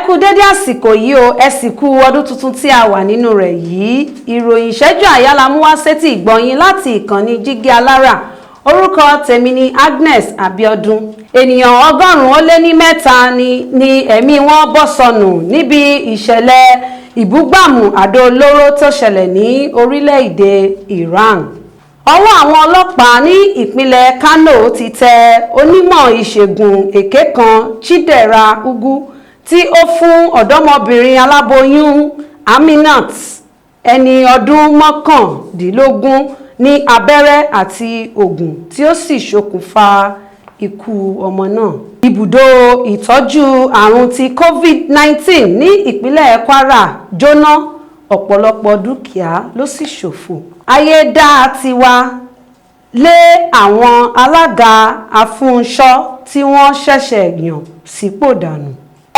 Kú dédé àsìkò yìí o, ẹ sì kú ọdún tuntun tí a wà nínú rẹ̀ yìí. Ìròyìn ìṣẹ́jú àyá la mú wá sétí ìgbọ̀nyín láti ìkànnì Jígí Alára. Orúkọ tèmi ni Agnes Abiodun. Ènìyàn 103 ni ẹ̀mí wọn bọ́ sọnù níbi ìṣẹ̀lẹ̀ ìbúgbàmù àdó olóró tó ṣẹlẹ̀ ní orílẹ̀-èdè Iran. Ọwọ́ àwọn ọlọ́pàá ní ìpínlẹ̀ Kano ti tẹ onímọ̀ ìṣègùn èké kan, Chidera Ugwu, tí ó fún ọ̀dọ́mọbìnrin aláboyún Aminat, ẹni ọdún 19, ní abẹ́rẹ́ àti oògùn tí ó sì ṣokùnfà ikú ọmọ náà. Ibùdó ìtọ́jú àrùn ti COVID-19 ní ìpínlẹ̀ Kwara jóná, ọ̀pọ̀lọpọ̀ dúkìá ló sì ṣòfò. Ayédátiwa lé àwọn alága Afúnńṣọ́ tí wọ́n ṣẹ̀ṣẹ̀ yàn sípò dànù.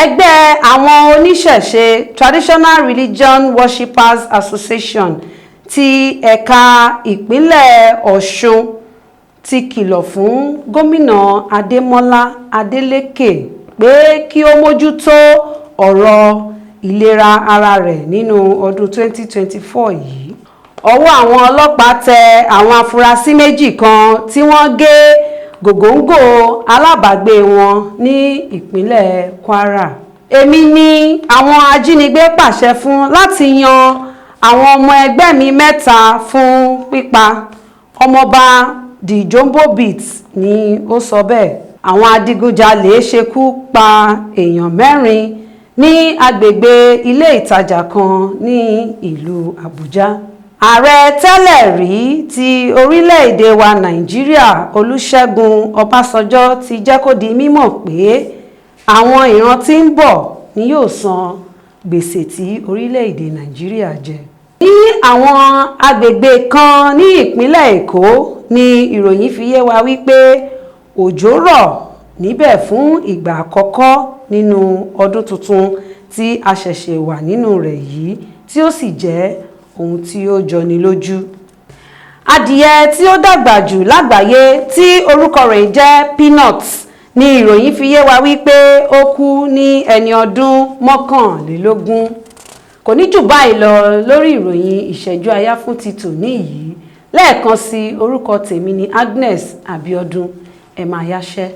Ẹgbẹ́ àwọn oníṣẹ̀ṣe, Traditional Religion Worshippers Association, ti ẹ̀ka ìpínlẹ̀ Ọ̀ṣun ti kìlọ̀ fún Gómìnà Adémọlá Adeleke pé kí ó mójútó ọ̀rọ̀ ìlera ara rẹ̀ nínú ọdún 2024 yìí. Ọwọ́ àwọn ọlọ́pàá tẹ àwọn afurasí méjì kan tí wọ́n gé gògóńgò alábàágbé wọn ní ìpínlẹ̀ Kwara. Èmi ni àwọn ajínigbé pàṣẹ fún láti yan àwọn ọmọ ẹgbẹ́ mi mẹ́ta fún pípa, Ọmọọba Djombo Beat ni ó sọ bẹ́ẹ̀. Àwọn adigunjalè ṣekú pa èèyàn mẹ́rin ní agbègbè ilé ìtajà kan ní ìlú Àbújá. Ààrẹ tẹ́lẹ̀ rí ti orílẹ̀-èdè wa Nàìjíríà, Olúṣẹ́gun Ọbásanjọ́, ti jẹ́ kó di mímọ̀ pé àwọn ìran tí ń bọ̀ ni yóò san gbèsè tí orílẹ̀-èdè Nàìjíríà jẹ. Ní àwọn agbègbè kan ní ìpínlẹ̀ Èkó ni ìròyìn fi yé wa wípé òjò rọ̀ níbẹ̀ fún ìgbà àkọ́kọ́ nínú ọdún tuntun tí a ṣẹ̀ṣẹ̀ wà nínú rẹ̀ yìí, tí ó sì jẹ́ ohun tí ó jọni lójú. Adìyẹ tí ó dàgbà jù lágbàáyé tí orúkọ rẹ̀ jẹ́ Peanut ni ìròyìn fi yé wa wípé ó kú ní ẹni ọdún 21. Kò ní jù báyìí lọ lórí ìròyìn ìṣẹ́jú àyá fún ti tòní yìí. Lẹ́ẹ̀kan sí, orúkọ tèmi ni Agnes Abiodun. Ẹ máa yáṣẹ́.